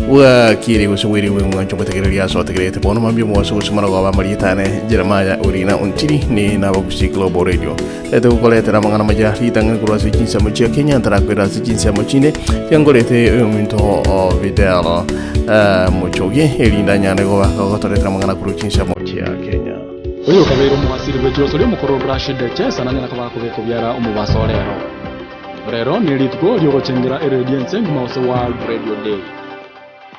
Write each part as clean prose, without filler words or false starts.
Bwakire gose bwiriwe mwancho motegereria ase otegerete bono mambia omogaso gose maragoba amarieta ane Jeremiah Orina Ontiri ni nabagusi Global Radio. Tete gokoretera amang'ana maya ritang'ani korwa ase chinsemo chia Kenya ntarakwera ase chinsemo chinde tiangorete ominto o Fidel eh, Muchogi erinde anyare goba gotoretera amang'ana korwa chinsemo chia Kenya. Oyo okabeire omoasiri bwe chiroso ri'omokoro Rashid Echesa nanyare koba akobeka obiara omobaso o rero. Rero nerituko riogochengera eredio ense engima gose World Radio Day.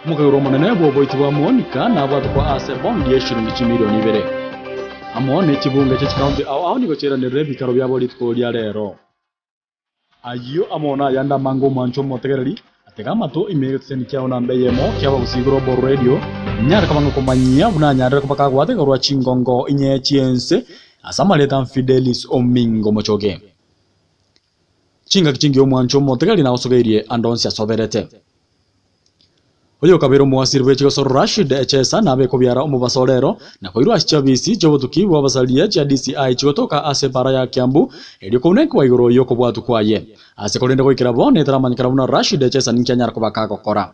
Omokagerwa omonene bw'oboiti bwa Monica nabwatokwa ase ebondi ye shilingi chimilioni ibere. Amo ne chibunge chie chikaunti ao ao nigo chiairanerire ebikaro biabo rituko ria rero. Ayio amo nayande amange omwancho omotegereri, atega amato ime y'egeteseni kiao namba eyemo ki'Abagusii Global Radio, nyare koba ngokomanyia buna anyarire koba kagwateka korwa chingongo inye chi'ense ase amarieta Fidelis Omingo Mochoge. Chingaki chingiya omwancho omotegereri nagosogeirie ande onsi asoberete. Oyokabeire omoasiri bwe chigosoro Rashid Echesa nabe kobiara omobaso rero na koirwa ase chiabisi chi'obotuki bw'abasaria chia DCI chigotoka ase ebara ya Kiambu erio kounekwa igoro y'okobwatwa kwaye. Ase korende goikera bono etaramanyekana buna Rashid Echesa ninki anyara koba kagokora.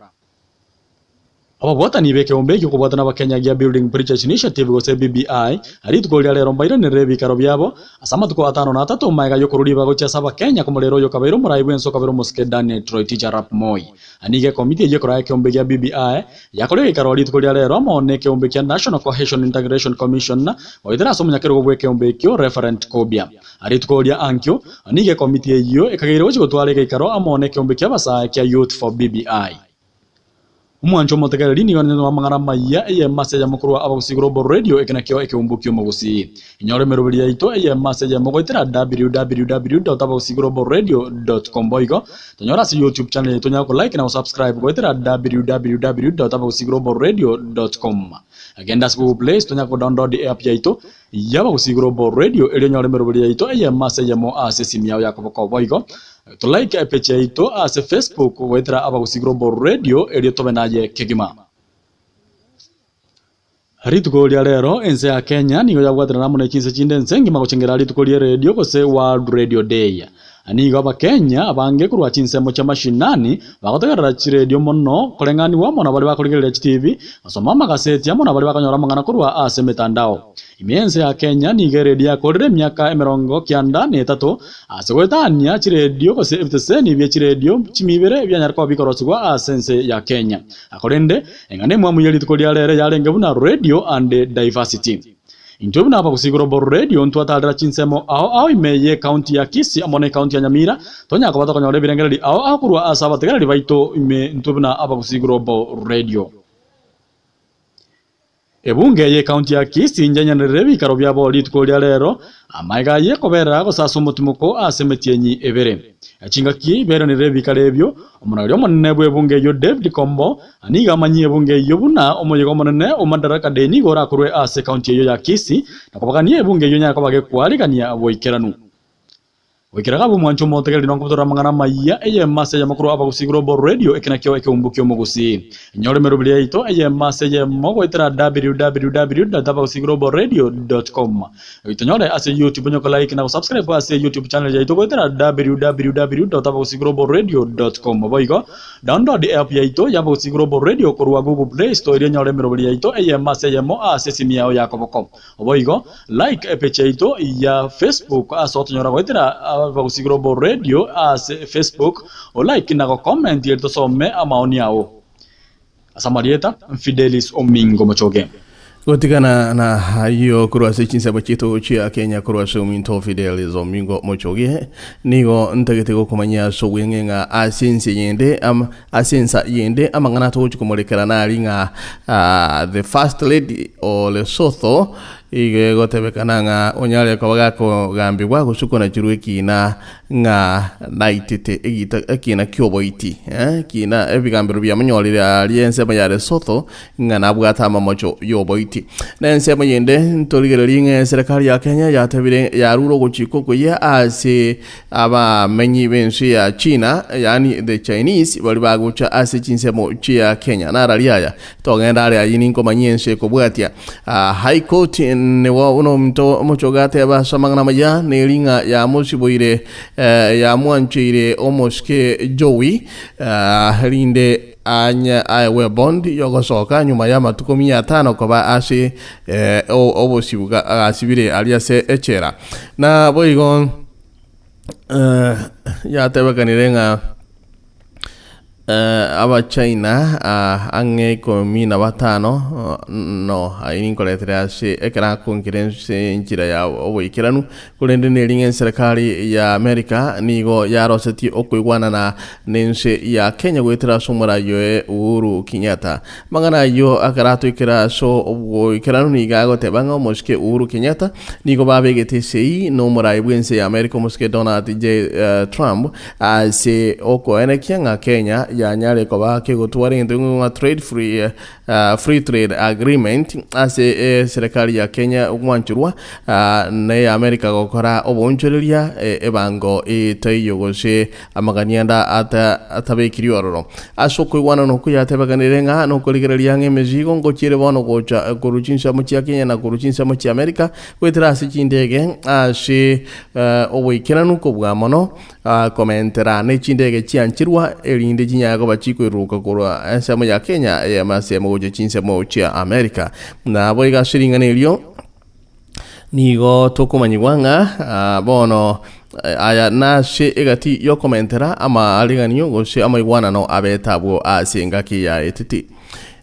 Ababwatani b'ekeombe gi'okobwatana Abakenya gia Building Bridges Initiative gose BBI, rituko ria rero mbairanere ebikaro biabo ase amatuko atano na atato magega y'okorwa ribaga gochia ase Abakenya komorera oyokabeire omorai bw'ense okabeire omosike Daniel Toroitich arap Moi. Nigo ekomiti eyio ekoraa ekeombe gia BBI yakorire geikaro rituko ria rero amo nekeombe kia National Cohesion Integration Commission goetera ase omonyakerogo bw'ekeombe ekio Reverend Kobia. Rituko ria ankio, nigo ekomiti eyio ekageire gochia gotwara egeikaro amo nekeombe ki'abasae kia Youth for BBI. Omwancho omotegereri nigo anenetwe amang'ana amayia eyemo ase eyemo korwa Abagusii Global Radio, eke nakio ekeumbu ki'omogusii. Inyora emeroberi yaito eyemo ase eyemo goetera www.abagusiiglobalradio.com Boigo tonyore ase YouTube channel yaito onyare ko like na go subscribe goetera www.abagusiiglobalradio.com Genda ase Google Play Store onyare ko download eapp yaito y'Abagusii Global Radio erio onyore emeroberi yaito eyemo ase eyemo ase esimi yao ya koboko. Boigo to like epage yaito ase Facebook goetera Abagusii Global Radio erio tobe naye kegima. Rituko ria rero ense ya Kenya nigo yabwaterana amo ne chinse chinde ense engima gochengera rituko rie radio gose World Radio Day. Nigo Abakenya abange korwa chinsemo chia mashinani bagotegerera chiredio mono koreng'anigwa amo na baria bakorigereria chitibi, gosoma amagaseti amo na baria bakonyora amang'ana korwa ase emetandao. Ime y'ense ya Kenya nigo eredio yakorire emiaka emerongo kianda na etato ase goetania chiredio gose ebiteseni bie chiredio chimibere bianyare koba bikorosigwa ase ense ya Kenya. Korende, eng'ana emwamu ye rituko ria rero yarenge buna Radio and Diversity. Intwe buna abagusii Global Radio ntwatarera chinsemo ao ao ime ye county ya Kisii amo ne county ya Nyamira, tonyara koba tokonyora ebirengererio ao ao korwa ase abategereri baito ime intwe buna abagusii Global Radio. Ebunge ye county ya Kisii njenyenerere ebikaro biabo rituko ria rero, amaega aye koberera gose ase omotimoko ase emetienyi ebere. Chingaki beranire ebikaro ebio, omoraria omonene bw'ebunge eyio David Kombo nigo amanyie ebunge eyio buna omoyega omonene o Madaraka Day nigo orakorwe ase ekaunti eyio ya Kisii na kobagania ebunge eyio nyare koba gekwarigania boikeranu. Goikera iga ab'omwancho omotegereri nonkobutorera amang'ana amayia eyemo ase eyemo korwa Abagusii Global Radio, eke nakio ekeumbu ki'omogusii. Inyora emeroberi yaito eyemo ase eyemo goetera www.abagusiiglobalradio.com. Tonyore ase YouTube onye ko like na go subscribe ase YouTube channel yaito goetera www.abagusiiglobalradio.com. Boigo download app yaito ya Abagusii Global Radio korwa Google Play Store erio onyore emeroberi yaito eyemo ase eyemo ase esimi yao ya koboko. Boigo like epage yaito ya Facebook ase otonyora goetera Abagusii Global Radio ase Facebook, o like na go comment erio tosome amaoni ao. Ase amarieta, Fidelis Omingo Mochoge. Gotigana na ayio korwa ase chinsemo chiaito chia Kenya korwa ase ominto Fidelis Omingo Mochoge, nigo ntagete gokomanyia ase obweng'e ng'a ase ense yende am ase ensa yende amang'ana togochia komorekera nari ng'a ah, the first lady o Lesotho igo egotebekana ng'a onyare koba gakogambigwa gose konachirwa ekina ng'a naitete egita ekina ki'oboiti, eh, ekina ebigambero biamonyorire aria ensemo ya Lesotho ng'a nabwate amamocho y'oboiti. Na ensemo yende ntorigererie ng'a eserekari ya Kenya yatebire yarure ogochika okoyia ase abamenyi b'ense ya China, yaani the Chinese, baria bagocha ase chinsemo chia Kenya. Narari aya Togenda are ayio ninkomanyia ense ekobwatia. Ah, High Court nigo buna omonto omochoge ateba ase amang'ana amaya neri ng'a yamosiboire eh, Yamwancheire omosike Jowie rinde aegwe bond yogosoka nyuma y'amatuko mia atano koba ase obosibwa agasibire aria ase echela. Naboigo yatebekanire ng'a Abachina ang'e ikomi na batano no ayio ninkoretere ase ekero akonkire ense enchera ya oboikeranu, korende neri ng'a eserekari ya America nigo yarosetie okoigwanana nense ya Kenya goetera ase omorai oye Uhuru Kenyatta. Amang'ana ayio ekero atoikera ase oboikeranu nigo agoteba ng'a omosike Uhuru Kenyatta nigo babegete esegi na omorai bw'ense ya America omosike Donald J Trump Ase okoenekia ng'a Kenya yanyare koba kegotwara egento ng'a trade free free trade agreement ase eserekari ya Kenya gwancherwa na eya America gokora oboonchoreria ebango etaiyo gose amagani ande atabekiri ororo. Ase okoigwanana okwo yatebekanire ng'a nokorigereria ng'a emesigo ngochiere bono gocha korwa chinsemo chia Kenya na korwa chinsemo chia America goetera ase chindege ase oboikeranu kobua mono komentera ne chindege chiancherwa, erinde chinyare koba chikoiruruka korwa ensemo ya Kenya eyemo ase eyemo gochia chinsemo chia America. Naboigo ase ring'ana erio nigo tokomanyigwa ng'a bono aya nase egati y'okomentera amaariganio gose amaigwanano abete abwo ase engaki yaetete.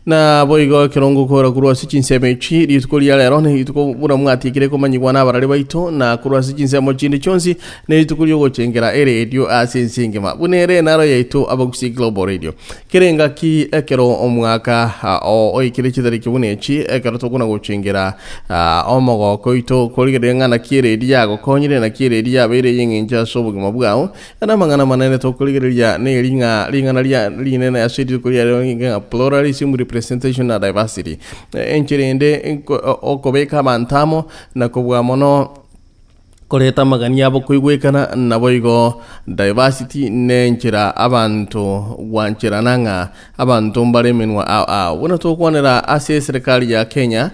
Naboigo ekero ngokora korwa ase chinsemo echi, rituko ria rero nerituko buna mwatiekire komanyigwa nabarari baito, na korwa ase chinsemo chinde chionsi, nerituko riogochengera eredio ase ense engima, buna ere naro yaito Abagusii Global Radio. Kera engaki ekero omwaka oikire chitariki buna echi, ekero tokona gochengera omogoko oito, korigereria ng'a naki eredio yagokonyire, naki eredio yabeire ey'eng'encho ase obogima bwao, Aya namang'ana amanene tokorigereria neri ng'a ring'ana ria rinene ase rituko ria rero nigo ng'a pluralism, representation na diversity. Enchera ende okobeka abanto amo na kobua mono koreta amagani abo koigwekana naboigo diversity ne enchera abanto gwancherana ng'a Abanto mbare emenwa ao ao. Buna togokwanera ase eserekari ya Kenya,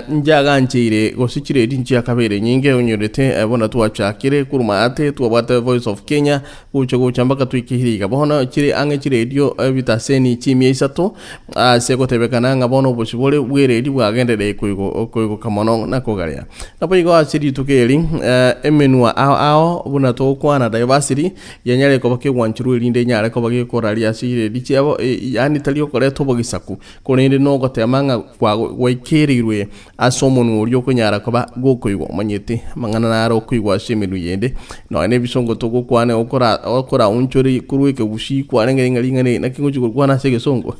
nchiagancheire gose chiredi nchiakabeire nyinge onyorete buna twachakire korwa maate twabwate Voice of Kenya gocha gocha mpaka toikeire iga. Bono chire ang'e chiredio ebitaseni chimia isato ase gotebekana ng'a bono obosibore bw'eredi bwagendereye koigoka mono na kogarea. Naboigo ase rituko eri emenwa ao ao buna togokwana diversity Yanyare koba kegwancherwa erinde enyare koba gekoraria ase chiredi chiabo, yaani tari okoreta obogesaku, korende nogotema ng'a gwaikereirwe ase omonwa oria okonyara koba gokoigwa. Omanyete amang'ana naro okoigwa ase emenwa yende, nonya nebisongo togokwana okora okoraonchore korwa ekegusii kwarenge ng'a ring'ana eri naki ngochia korikwana ase egesongo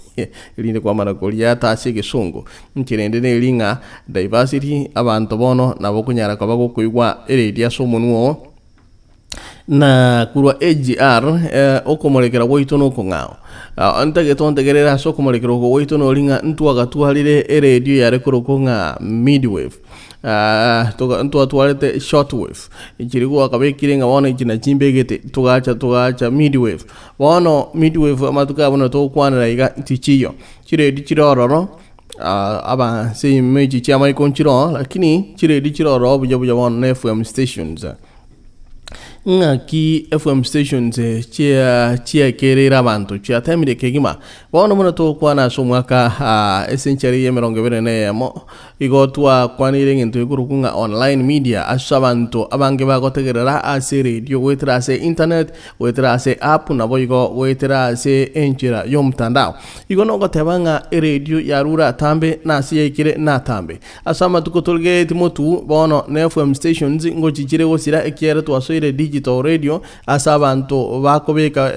erinde kwamana koriata ase egesongo. Inche rende neri ng'a diversity abanto bono nabo okonyara koba gokoigwa eredi ase omonwa oo. Na korwa AGR, okomorekera gwaito nokong'ao. Ntagete ontegerere ase okomorekera oko gwaito nori ng'a ntwagatwarire eredio yare korokwa ng'a midwave, ntwatwarete shortwave, chiria gwakabekire ng'a bono echi nachi mbegete, togacha togacha midwave. Bono midwave amatuko aya buna togokwanera iga tichiyo, chiredio chire ororo aba ase emechi chiamaiko nchire oo, lakini chiredio chire ororo buya buya bono na FM stations. Ng'aki FM stations chia chiakereire abanto chiatemire kegima. Bono buna togokwana ase omwaka ase enchera ya emerongo ebere na eyemo, igo twakwanire egento gekorokwa ng'a online media ase abanto abange bagotegerera ase eredio goetera ase internet, goetera ase app naboigo goetera ase enchera y'omotandao. Igo nogoteba ng'a eredio yarure atambe na ase yaikire natambe. Ase amatuko torigeretie motu, bono ne FM stations ngochichire gosira ekiagera twasoire digital radio ase abanto bakobeka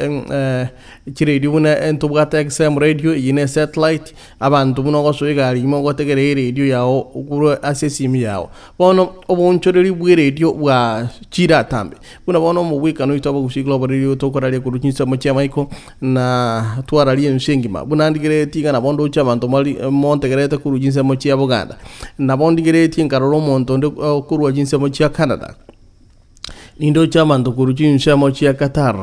chiredio buna ntobwate XM radio eyio ne satellite, abanto buna ogosoa egari ime ogotegerera eredio yao korwa ase esimi yao. Bono oboonchoreri bw'eredio bwachire atambe, buna bono omogwekano oito abagusii global radio tokoraria korwa chinsemo chi'amaiko na twararia ense engima. Buna ndigereretie iga nabo ndoche abanto mari montegererete korwa chinsemo chia Buganda, nabo ndigereretie nkarora omonto onde korwa chinsemo chia Canada. Nindoche abanto korwa chinsemo chia Qatar,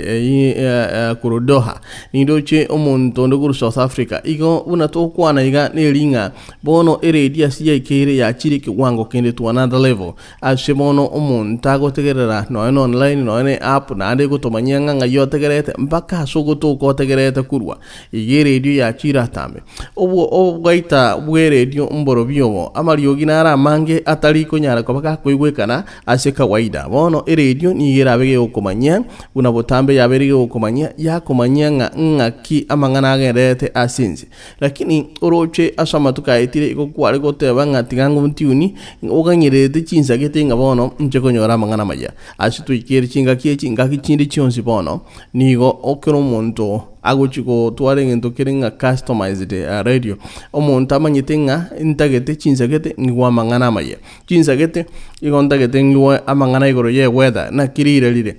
eyio korwa Doha, nindoche omonto onde korwa South Africa. Igo buna togokwana iga neri ng'a bono eredio ase yaikeire yachire ekewango kende to another level. Ase bono omonto agotegerera nonya na online nonya na eapp naende egotomanyia ng'a ng'ai otegerete mpaka ase ogotoka otegerete korwa. Iga eredio yachire atambe. Obwo obogaita bw'eredio mborobio obo, amariogi naro amange atari konyara koba gakoigwekana ase kawaida. Bono eredio nigo erabe gegokomanyia, buna botambe yabeire gegokomanyia, yakomanyia ng'a ng'aki amang'ana agendererete ase ense. Lakini oroche ase amatuko aetire igo kware goteba ng'a tiga ngotiuni, oganyererete chinsa gete ng'a bono inche konyora amang'ana amaya. Ase toikere chingaki echi, ngaki chinde chionsi bono, nigo kera omonto agochi gotwara egento kere ng'a customized radio. Omonto amanyete ng'a ntagete chinsa gete ngigwe amang'ana amaya. Chinsa gete, igo ntagete ngigwe amang'ana igoro ye weather, naki rire rire.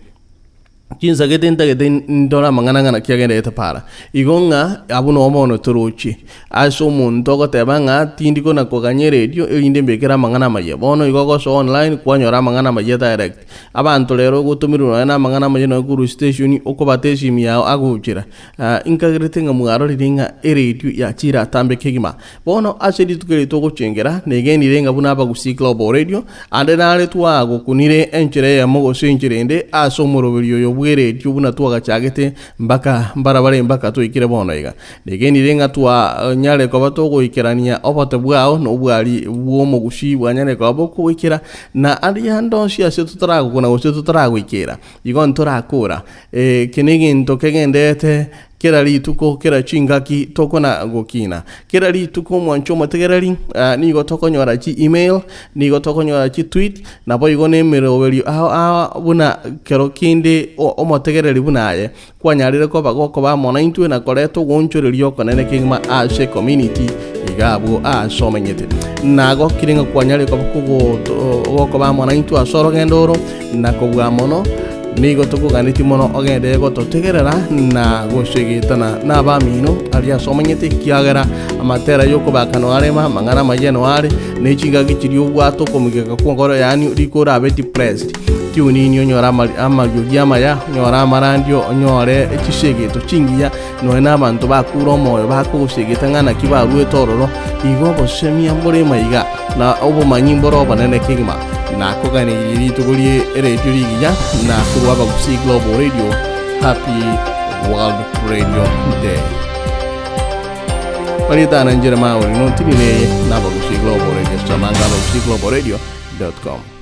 Chinsa gete ntagete ndore amang'ana ng'a naki agenderete para. Igo ng'a abwo noo bono torochie, ase omonto ogoteba ng'a tindi kona koganya eredio erinde mbekere amang'ana amaya. Bono igo ogosoa online kwanyora amang'ana amaya direct. Abanto rero ogotomerwa nonya na amang'ana amaya nonya korwa station okobata esimi yago agochera. Nkagerete ng'a mwarorire ng'a eredio yachire atambe kegima. Bono ase rituko eri togochengera, negenire ng'a buna Abagusii Global Radio, ande nare twagokunire enchera eyemo gose enchera ende ase omoroberio oyo bw'eredio buna twagachagete mbaka mbarabare mbaka toikire bono iga. Negenire ng'a twanyare koba togoikerania obote bwao na obwari bw'omogusii bwanyare koba bokogoikera na aria ande onsi ase totaragokuna gose totaragoikera. Igo ntorakora. Eke negento kegenderete Kera rituko, kera chingaki tokona gokina. Kera rituko omwancho omotegereri, nigo tokonyora chi email, nigo tokonyora chi tweet, naboigo na emeroberio ao ao buna kero kende omotegereri buna aye, kwanyarire koba gokoba amo naintwe na koreta ogoonchoreria okonene kegima ase ecommunity iga abwo aase omenyete. Nagokire ng'a kwanyarire koba kogoto gokoba amo naintwe ase orogendo oro, Na kobua mono, nigo tokoganetie mono ogenderere gototegerera na gosegetana nabamino aria ase omanyete, ekiagera amatera y'okobaka noare amang'ana amaya noare, ne chingaki chiria obwate okomigeka kw'enkoro yaani riko orabe depressed. Tune in onyore amariogi amaya, onyore amarandio, onyore chisegeto chingiya, nonya na abanto bakure omoyo bakogosegeta ng'a naki baruete ororo, igo obosemia mbore maiga, na obomanyi mbore obonene kegima. Nakoganeirie rituko rie eredio rigiya na korwa Abagusii Global Radio Happy World Radio Day. Marietana Njere Maori notinire na Abagusii Global Radio Samanga Abagusii Global Radio.com.